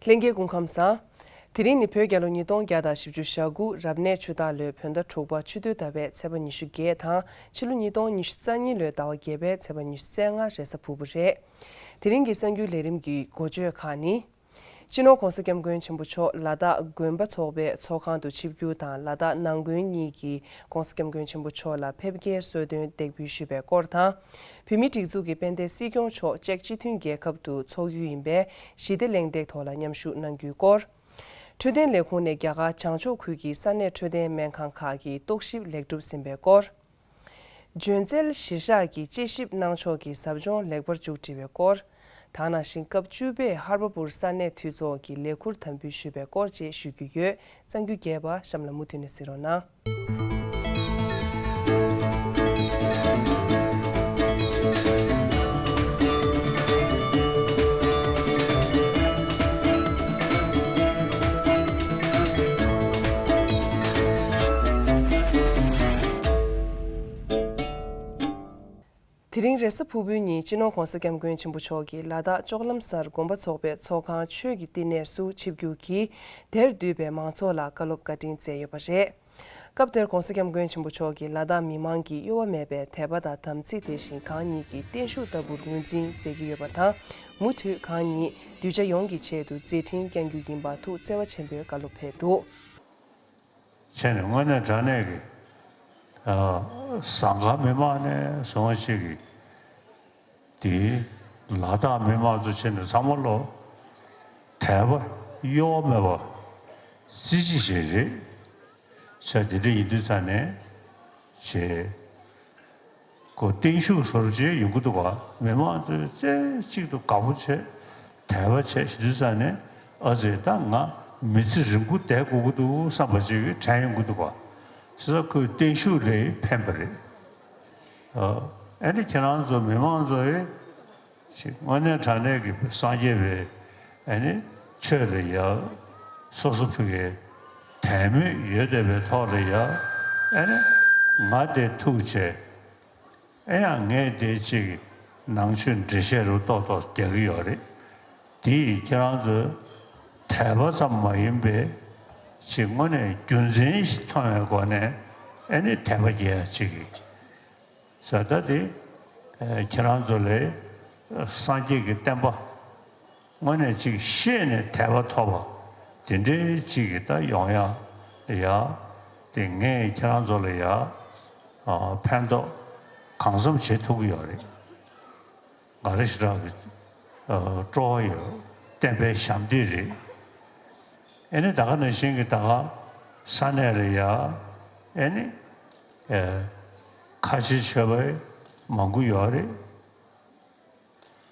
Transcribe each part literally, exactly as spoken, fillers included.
ལྷན་རྒྱས་སྐུ་ཁམས་བཟང་། དེ་རིང་ནི་བོད་རྒྱལ་ལོ་ཉིས་སྟོང་བརྒྱ་དང་བཞི་བཅུ་ཞེ་དགུ་རབ་གནས་ཆུ་སྟག་ལོའི་བོད་ཟླ་དྲུག་པ་ཆུ་སྟོད་ཟླ་བའི་ཚེས་པ་ཉི་ཤུ་བརྒྱད་དང་ཕྱི་ལོ་ཉིས་སྟོང་ཉི་ཤུ་རྩ་གཉིས་ལོའི་ཟླ་བ་བརྒྱད་པའི་ཚེས་པ་ཉི་ཤུ་རྩ་ལྔ་རེས་གཟའ་ཕུར་བུ་རེད། དེ་རིང་གི་གསར་འགྱུར་ལས་རིམ་གྱི་འགོ་བརྗོད་ཁག་ནི། སྤྱི་ནོར་༧གོང་ས་༧སྐྱབས་མགོན་ཆེན་པོ་མཆོག་ལ་དྭགས་དགོན་པ་ཚོགས་པའི་ཚོགས་ཁང་དུ་ཆིབས་བསྒྱུར་དང་ལ་དྭགས་ནང་དགོན་གཉིས་ཀྱིས་༧གོང་ས་༧སྐྱབས་མགོན་ཆེན་པོ་མཆོག་ལ་ཕེབས་སྐྱེལ་གསོལ་སྟོན་འདེགས་འབུལ་ཞུས་པའི་སྐོར་དང་། བོད་མིའི་སྒྲིག་འཛུགས་ཀྱི་དཔལ་ལྡན་སྲིད་སྐྱོང་མཆོག་ཅེཀ་སྤྱི་མཐུན་རྒྱལ་ཁབ་ཏུ་འཚོགས་ཡུལ་ཡིན་པའི་ཞི་བདེ་གླེང་སྟེགས་ཐོག་ལ་མཉམ་ཞུགས་གནང་རྒྱུའི་སྐོར། འཕྲོད་བསྟེན་ལས་ཁུངས་ནས་རྒྱ་གར་བྱང་ཕྱོགས་ཁུལ་གྱི་ས་གནས་འཕྲོད་བསྟེན་སྨན་ཁང་ཁག་གི་རྟོག་ཞིབ་ལེགས་གྲུབ་ཟིན་པའི་སྐོར། འཇོན་བཙལ་གཞིར་བཞག་གི་དཔྱད་ཞིབ་གནང་ཕྱོགས་ཀྱི་ཟབ་སྦྱོང་ལེགས་པར་མཇུག་སྒྲིལ་བའི་སྐོར། ད་ནང་བཞིན་སྐབས་བཅུ་པའི་ཧར་པ་པུར་ས་གནས་འཐུས་ཚོགས་ཀྱི་ལས་ཁུར་དམ་འབུལ་ཞུས་པའི་སྐོར་བཅས་ཞུ་རྒྱུ་ཡོད། གསར་འགྱུར་རྒྱས་པ་གཤམ་ལ་མུ་མཐུད་ནས་གཟིགས་རོགས་གནང་། དེ་རིང་རེས་གཟའ་ཕུར་བུའི་ཉིན་སྤྱི་ནོར་༧གོང་ས་༧སྐྱབས་མགོན་ཆེན་པོ་མཆོག་གིས་ལ་དྭགས་ལྕོག་ལམ་སར་དགོན་པ་ཚོགས་པའི་ཚོགས་ཁང་ཆོས་ཀྱི་བསྟི་གནས་སུ་ཆིབས་བསྒྱུར་གྱིས་དེར་འདུས་པའི་མང་ཚོགས་ལ་བཀའ་སློབ་བཀའ་དྲིན་སྩལ་ཡོད་པ་རེད། སྐབས་དེར་༧གོང་ས་༧སྐྱབས་མགོན་ཆེན་པོ་མཆོག་གིས་ལ་དྭགས་མི་མང་གིས་གཡོ་བ་མེད་པའི་དད་པ་དང་དམ་ཚིག་དེ་བཞིན་གང་ཉིད་ཀྱི་བརྟན་བཞུགས་ལྟ་བུར་ངོས་འཛིན་མཛད་ཀྱི་ཡོད་པ་དང་། མུ་མཐུད་གང་ཉིད་གདུལ་བྱ་ཡོངས་ཀྱི་ཆེད་དུ་མཛད་འཕྲིན་བསྐྱང་རྒྱུ་ཡིན་པ་ཐུགས་བརྩེ་བ་ཆེན་པོས་བཀའ་སློབ་ཕེབས་འདུག། བྱས་ནས་དངོས་གནས་དྲང་གནས་ཀྱི། ཨ། ཟངས་དཀར་མི་མང་ནས་བཟུང་བ་ཞིག་གིས་དེའི་ལ་དྭགས་མི་མང་ཚོ་བྱས་ནས་ཚང་མ་ལོ་དད་པ་གཡོ་བ་མེད་པ་རྩེ་གཅིག་བྱས་རེད། བྱས་དེ་འདྲ་ཡིན་དུས་ཙང་ནས་བྱས། ཁོ་བརྟན་བཞུགས་བཟོ་འདྲ་ཅིག་ཡོང་གི་འདུག་ག། མི་མང་ཚོས་རྩེ་གཅིག་ཏུ་དགའ་པོ་བྱས། དད་པ་བྱས་ཞུ་དུས་ཙང་ནས་ཨ་ཙི་ད་ང་མི་ཚེ་རིང་པོ་བསྡད་དགོས་ཀྱི་འདུག་བསམ་པ་ཅིག་དྲན་ཡོང་གི་འདུག་ག། བྱས་ཙང་ཁོས་བརྟན་བཞུགས་ལ་ཕན་པ་རེད། ཨ་ནི་ཁྱེད་རང་ཚོ་མི་མང་ཚོ་ཡིས་ཅིག་དངོས་གནས་དྲང་གནས་ཀྱི་སངས་རྒྱས་པའི་ཨ་ནི་ཆོས་ལ་ཡ་སོ་སོ་ཕ་གིའི་དད་མོས་ཡོད་བསྡད་པའི་ཐོག་ལ་ཡ་ཨ་ནི་ང་དེ་ཐུགས་རྗེ་ཆེ། ཨེ་ཡང་ངས་དེ་གཅིག་ནང་ཆོས་འགྲེལ་བཤད་རུ་ཏོག་ཏོག་རྒྱག་གི་ཡོད་རེད། དེ་ཡིས་ཁྱེད་རང་ཚོས་དད་པ་ཙམ་མ་ཡིན་པའི་ཅིག་དངོས་གནས་རྒྱུ་མཚན་ཞིག་མཐོང་བའི་སྒོ་ནས་ཨེ་ནི་དད་པ་སྐྱེ་ཡ་ཅིག་ཟེར། ད་དེ་ཁྱེད་རང་ཚོ་ལས་སངས་རྒྱས་ཀྱི་བསྟན་པ་དངོས་གནས་ཅིག་ཤེས་ནས་དད་པ་ཐོབ་པ་དེ་འདྲའི་ཅིག་གི་ད་ཡོང་ཡ་ཡ། དེ་ངས་ཁྱེད་རང་ཚོ་ལ་ཡ་ཕན་ཐོགས་གང་འཚམ་བྱེད་ཐུབ་ཀྱི་ཡོད་རེད། ང་རང་ཞེ་དྲག་གི་སྤྲོ་བ་ཡོད། བསྟན་པའི་ཞབས་འདེགས་རེད། ཨེ་ནི་ད་ག་ནང་བཞིན་གྱི་ད་ག་ས་གནས་ལ་ཡ་ཨེ་ནི་ཁ་ཆེ་ཆོས་པ་མང་པོ་ཡོད་རེད།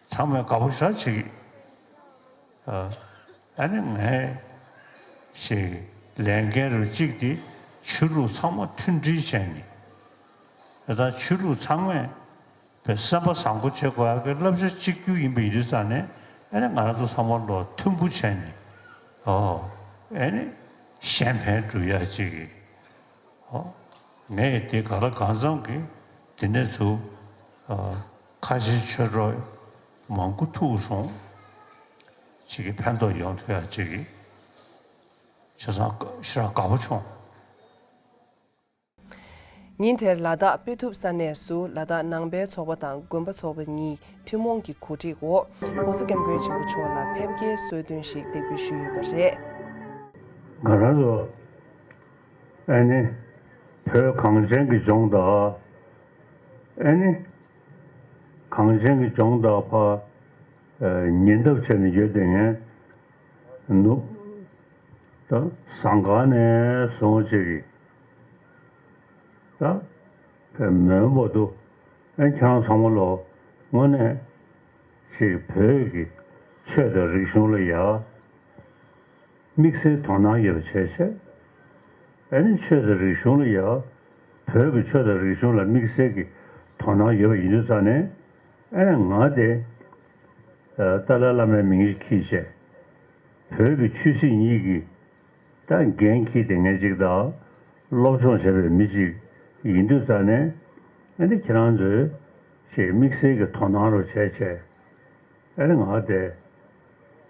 ཚང་མས་དགའ་པོ་ཞེ་དྲག་བྱེད་ཀྱི། ཨ་ནི་ངས་ཞིག་ལས་འགན་རུ་གཅིག་དེ་ཆོས་ལུགས་ཚང་མ་མཐུན་སྒྲིལ་བྱས་ནས། ད་ཆོས་ལུགས་ཚང་མས་པའི་སེམས་པ་བཟང་པོ་བྱེད་དགོས་ཡག་གི་བསླབ་བྱ་གཅིག་གྱུར་ཡིན་པ་ཡིན་དུས་ཙང་ནས་ཨ་ནི་ང་རང་ཚོ་ཚང་མ་ལོ་མཐུན་པོ་བྱས་ནས། ཨོ། ཨ་ནི་གཞན་ཕན་སྒྲུབ་ཡག་ཅིག་གི། ཨོ། ངས་དེ་ག་ལ་གང་འཚམ་གི་དེ་ནས་ཚུར་ཨ་ཁ་ཆེ་ཆོས་གྲོགས་མང་པོ་ཐུག་སོང་། ཅིག་གི་ཕན་ཐོགས་ཡོང་ཐུབ་ཡག་ཅིག་གི་བྱས་ཙང་ཞེ་དྲག་དགའ་པོ་བྱུང་། ཉིན་དེར་ལ་དྭགས་དཔེ་ཐུབ་ས་གནས་སུ་ལ་དྭགས་ནང་པའི་ཚོགས་པ་དང་དགོན་པ་ཚོགས་པ་གཉིས་ཐུན་མོང་གི་གོ་སྒྲིག་འོག་༧གོང་ས་༧སྐྱབས་མགོན་ཆེན་པོ་མཆོག་ལ་ཕེབས་སྐྱེལ་གསོལ་སྟོན་ཞིག་འདེགས་འབུལ་ཞུས་ཡོད་པ་རེད། ང་རང་ཚོ་ཨ་ནི་བོད་གངས་ཅན་གྱི་ལྗོངས་དང་། ཨ་ནི་གངས་ཅན་གྱི་ལྗོངས་དང་ཕར་ཉེ་འདབས་བྱས་ནས་ཡོད་དེ་ངས་ནུབ་ད་ཟངས་དཀར་ནས་བཟུང་བྱས་ཀྱི་ད་བོད་མོན་བར་དུ་ཨ་ཁྱེད་རང་ཚང་མ་ལོ་དངོས་གནས་ཅིག་བོད་ཀྱི་ཆོས་དང་རིག་གཞུང་ལ་ཡ་དམིགས་བསལ་དོ་སྣང་ཡོད་པ་བྱས་བྱས། ཨ་ནི་ཆོས་དང་རིག་གཞུང་ལ་ཡ། བོད་ཀྱི་ཆོས་དང་རིག་གཞུང་ལ་དམིགས་བསལ་གྱི་དོ་སྣང་ཡོད་པ་ཡིན་དུས་ཙང་ནས། ཨ་ནི་ང་དེ་ཏཱ་ལའི་བླ་མའི་མིང་ཞིག་འཁྱེར་བྱས། བོད་ཀྱི་ཆོས་སྲིད་གཉིས་ཀྱི་ད་འགན་འཁྱེར་དེ་ངས་ཅིག་ད་སློབ་སྦྱོང་བྱས་པའི་མི་ཅིག་ཡིན་དུས་ཙང་ནས། ཨ་ནི་ཁྱེད་རང་ཚོས་ཞེས་དམིགས་བསལ་གྱི་དོ་སྣང་རོགས་བྱས་བྱས། ཨ་ནི་ང་དེ།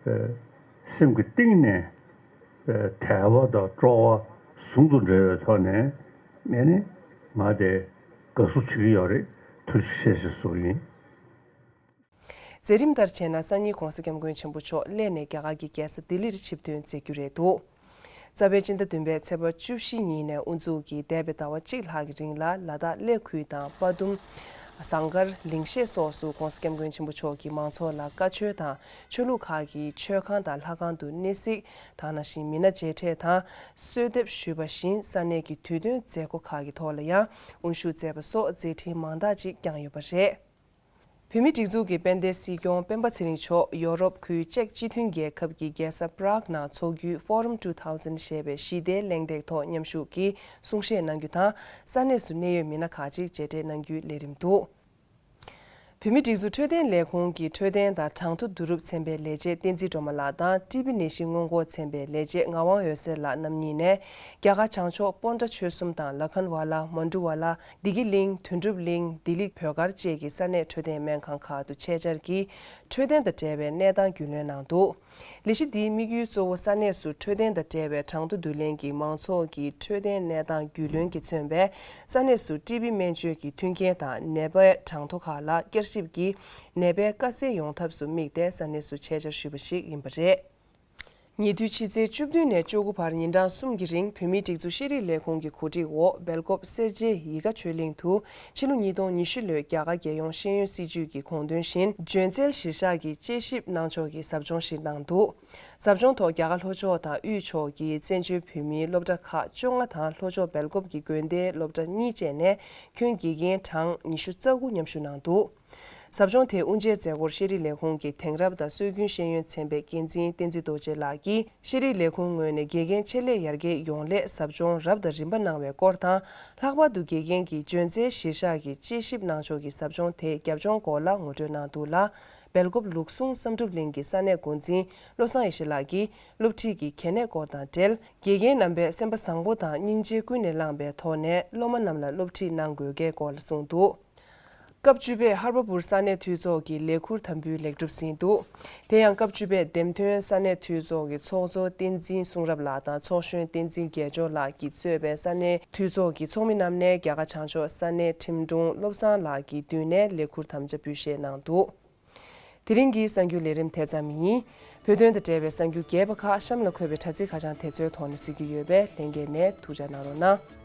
ཨེ། སེམས་ཀྱི་གཏིང་ནས་དད་པ་དང་སྤྲོ་བ་ཟུང་དུ་འབྲེལ་བའི་ཐོག་ནས་ཨེ་ནི་ང་དེ་དགའ་བསུ་བྱེད་ཀྱི་ཡོད་རེད། ཐུགས་རྗེ་ཆེ་ཞེས་གསུངས་ཡིན། མཛད་རིམ་ལྟར་བྱས་ན་སང་ཉིན་༧གོང་ས་༧སྐྱབས་མགོན་ཆེན་པོ་མཆོག་སླེབས་ནས་རྒྱ་གར་གྱི་རྒྱལ་ས་ལྡི་ལིར་ཆིབས་ཐོན་མཛད་རྒྱུ་རེད་འདུག་རྩ་བའི་སྤྱི་ཟླ་བདུན་པའི་ཚེས་པ་བཅུ་བཞི་ཉིན་ནས་དབུ་འཛུགས་ཀྱིས་འདས་པའི་ཟླ་བ་གཅིག་ལྷག་གི་རིང་ལ་ལ་དྭགས་གླེ་ཁུལ་དང་པ་དུམ། ཟངས་དཀར། ལིང་ཤེད་སོགས་སུ་༧གོང་ས་༧སྐྱབས་མགོན་ཆེན་པོ་མཆོག་གིས་མང་ཚོགས་ལ་བཀའ་ཆོས་དང་ཆོས་ལུགས་ཁག་གི་མཆོད་ཁང་དང་ལྷ་ཁང་དུ་གནས་གཟིགས་དང་ནང་བཞིན་མི་སྣ་མཇལ་འཕྲད་དང་གསོལ་འདེབས་ཞུས་པ་བཞིན་ས་གནས་ཀྱི་དུས་སྟོན་མཛད་སྒོ་ཁག་གི་ཐོག་ལ་ཡང་དབུ་བཞུགས་མཛད་པ་སོགས་མཛད་འཕྲིན་མང་དག་ཅིག་བསྐྱངས་ཡོད་པ་རེད། བོད་མིའི་སྒྲིག་འཛུགས་ཀྱི་དཔལ་ལྡན་སྲིད་སྐྱོང་སྤེན་པ་ཚེ་རིང་མཆོག་ཡོ་རོབ་ཁུལ་ཅེཀ་སྤྱི་མཐུན་རྒྱལ་ཁབ་ཀྱི་རྒྱལ་ས་Prague ནང་འཚོགས་རྒྱུའི་Forum two thousand ཞེས་པའི་ཞི་བདེའི་གླེང་སྟེགས་ཐོག་མཉམ་ཞུགས་ཀྱིས་གསུང་བཤད་གནང་རྒྱུ་དང་ས་གནས་སུ་གནད་ཡོད་མི་སྣ་ཁག་ཅིག་མཇལ་འཕྲད་གནང་རྒྱུའི་ལས་རིམ་འདུག་བོད་མིའི་སྒྲིག་འཛུགས་འཕྲོད་བསྟེན་ལས་ཁུངས་ཀྱི་འཕྲོད་བསྟེན་དང་གྲངས་ཐོ་བསྡུ་རུབ་ཚན་པའི་ལས་བྱེད་བསྟན་འཛིན་སྒྲོལ་མ་ལགས་དང་ཊི་བི་ནད་གཞི་སྔོན་འགོག་ཚན་པའི་ལས་བྱེད་ངག་དབང་འོད་ཟེར་ལགས་རྣམ་གཉིས་ནས་རྒྱ་གར་བྱང་ཕྱོགས་སྤོན་ཊ་ཆོལ་གསུམ་དང་ལ་ཁན་ཝ་ལ། མོན་ཌུ་ཝ་ལ། བདེ་སྐྱིད་གླིང་། དོན་གྲུབ་གླིང་། ལྡི་ལི་བོད་སྒར་བཅས་ཀྱི་ས་གནས་འཕྲོད་བསྟེན་སྨན་ཁང་ཁག་ཏུ་ཆེད་བཅར་གྱིས་འཕྲོད་བསྟེན་དང་འབྲེལ་བའི་གནས་སྟངས་རྒྱུས་ལོན་གནང་འདུག་ལས་གཞི་འདིའི་དམིགས་ཡུལ་གཙོ་བོ་ས་གནས་སུ་འཕྲོད་བསྟེན་དང་འབྲེལ་བའི་གྲངས་ཐོ་བསྡུ་ལེན་གྱིས་མང་ཚོགས་ཀྱི་འཕྲོད་བསྟེན་གནས་སྟངས་རྒྱུས་ལོན་གྱིས་མཚོན་པའི་ས་གནས་སུ་ཊི་བི་སྨན་བཅོས་ཀྱི་མཐུན་རྐྱེན་དང་ནད་པའི་གྲངས་ཐོ་ཁག་ལ་བསྐྱར་ཞིབ་ཀྱིས་ནད་པའི་དཀའ་སེལ་ཡོང་ཐབས་སུ་དམིགས་ཏེ་ས་གནས་སུ་ཆེད་བཅར་ཞུས་པ་ཞིག་ཡིན་པ་རེད། ཉེ་དུས་ཕྱི་ཚེས་བཅུ་བདུན་ནས་བཅུ་དགུ་བར་ཉིན་གྲངས་གསུམ་གྱི་རིང་བོད་མིའི་སྒྲིག་འཛུགས་ཤེས་རིག་ལས་ཁུངས་ཀྱི་གོ་སྒྲིག་འོག་སྦེལ་ཀོབ་སེར་བྱེས་ཡིད་དགའ་ཆོས་གླིང་དུ་ཕྱི་ལོ་ཉིས་སྟོང་ཉི་ཤུ་ལོའི་རྒྱ་གར་རྒྱལ་ཡོངས་ཤེས་ཡོན་སྲིད་བྱུས་ཀྱི་དགོངས་དོན་བཞིན་འཇོན་རྩལ་གཞིར་བཞག་གི་དཔྱད་ཞིབ་གནང་ཕྱོགས་ཀྱི་ཟབ་སྦྱོང་ཞིག་གནང་འདུག་ཟབ་སྦྱོང་ཐོག་རྒྱ་གར་ལྷོ་ཕྱོགས་དང་དབུས་ཕྱོགས་ཀྱི་བཙན་བྱོལ་བོད་མིའི་སློབ་གྲྭ་ཁག་བཅོ་ལྔ་དང་ལྷོ་ཕྱོགས་སྦེལ་ཀོབ་ཀྱི་དགོན་སྡེའི་སློབ་གྲྭ་གཉིས་བཅས་ནས་ཁྱོན་དགེ་རྒན་གྲངས་ཉི་ཤུ་རྩ་དགུ་མཉམ་ཞུགས་གནང་འདུག་ཟབ་སྦྱོང་དེའི་དབུ་འབྱེད་མཛད་སྒོར་ཤེས་རིག་ལས་ཁུངས་ཀྱི་དེང་རབས་དང་སྲོལ་རྒྱུན་ཤེས་ཡོན་ཚན་པའི་འགན་འཛིན་བསྟན་འཛིན་རྡོ་རྗེ་ལགས་ཀྱིས་ཤེས་རིག་ལས་ཁུངས་ངོས་ནས་དགེ་རྒན་ཆེད་ལས་ཡར་རྒྱས་ཡོང་སླད་ཟབ་སྦྱོང་རབ་དང་རིམ་པ་གནང་བའི་སྐོར་དང་། ལྷག་པར་དུ་དགེ་རྒན་གྱི་འཇོན་རྩལ་གཞིར་བཞག་གི་དཔྱད་ཞིབ་གནང་ཕྱོགས་ཀྱི་ཟབ་སྦྱོང་དེའི་རྒྱབ་ལྗོངས་སྐོར་ལ་ངོ་སྤྲོད་གནང་འདུག་ལ། སྦེལ་ཀོབ་ལུགས་ཟུང་བསམ་གྲུབ་གླིང་གི་ས་གནས་འགོ་འཛིན་བློ་བཟང་ཡེ་ཤེས་ལགས་ཀྱིས་སློབ་ཁྲིད་ཀྱི་གལ་གནད་སྐོར་དང་འབྲེལ། དགེ་རྒན་རྣམ་པས་སེམས་པ་བཟང་པོ་དང་སྙིང་རྗེ་ཀུན་ནས་བསླངས་པའི་ཐོག་ནས་སློབ་མ་རྣམས་ལ་སློབ་ཁྲིད་གནང་དགོས་གལ་སྐོར་ལ་གསུངས་འདུག་སྐབས་བཅུ་པས་ཧར་པ་པུར་ས་གནས་འཐུས་ཚོགས་ཀྱི་ལས་ཁུར་དམ་འབུལ་ལེགས་གྲུབ་ཟིན་འདུག་དེ་ཡང་སྐབས་བཅུ་པས་འདེམས་ཐོན་ས་གནས་འཐུས་ཚོགས་ཀྱི་ཚོགས་གཙོ་བསྟན་འཛིན་གསུང་རབ་ལགས་དང་ཚོགས་གཞོན་བསྟན་འཛིན་རྒྱལ་འབྱོར་ལགས་ཀྱིས་གཙོས་པའི་ས་གནས་འཐུས་ཚོགས་ཀྱི་ཚོགས་མི་རྣམས་ནས་རྒྱ་གར་བྱང་ཕྱོགས་ས་གནས་ཁྲིམས་དྲུང་བློ་བཟང་ལགས་ཀྱི་མདུན་ནས་ལས་ཁུར་དམ་བཅའ་འབུལ་བཞེས་གནང་འདུག་དེ་རིང་གི་གསར་འགྱུར་ལས་རིམ་དེ་ཙམ་ཡིན། བོད་དོན་དང་འབྲེལ་བའི་གསར་འགྱུར་རྒྱས་པ་ཁག་གཤམ་ལ་འཁོད་པའི་དྲ་ཚིགས་ཁ་བྱང་དེ་ཚོའི་ཐོག་ནས་གཟིགས་རྒྱུ་ཡོད་པས་ལྷན་རྒྱས་ནས་ཐུགས་འཇགས་གནང་རོགས་གནང་།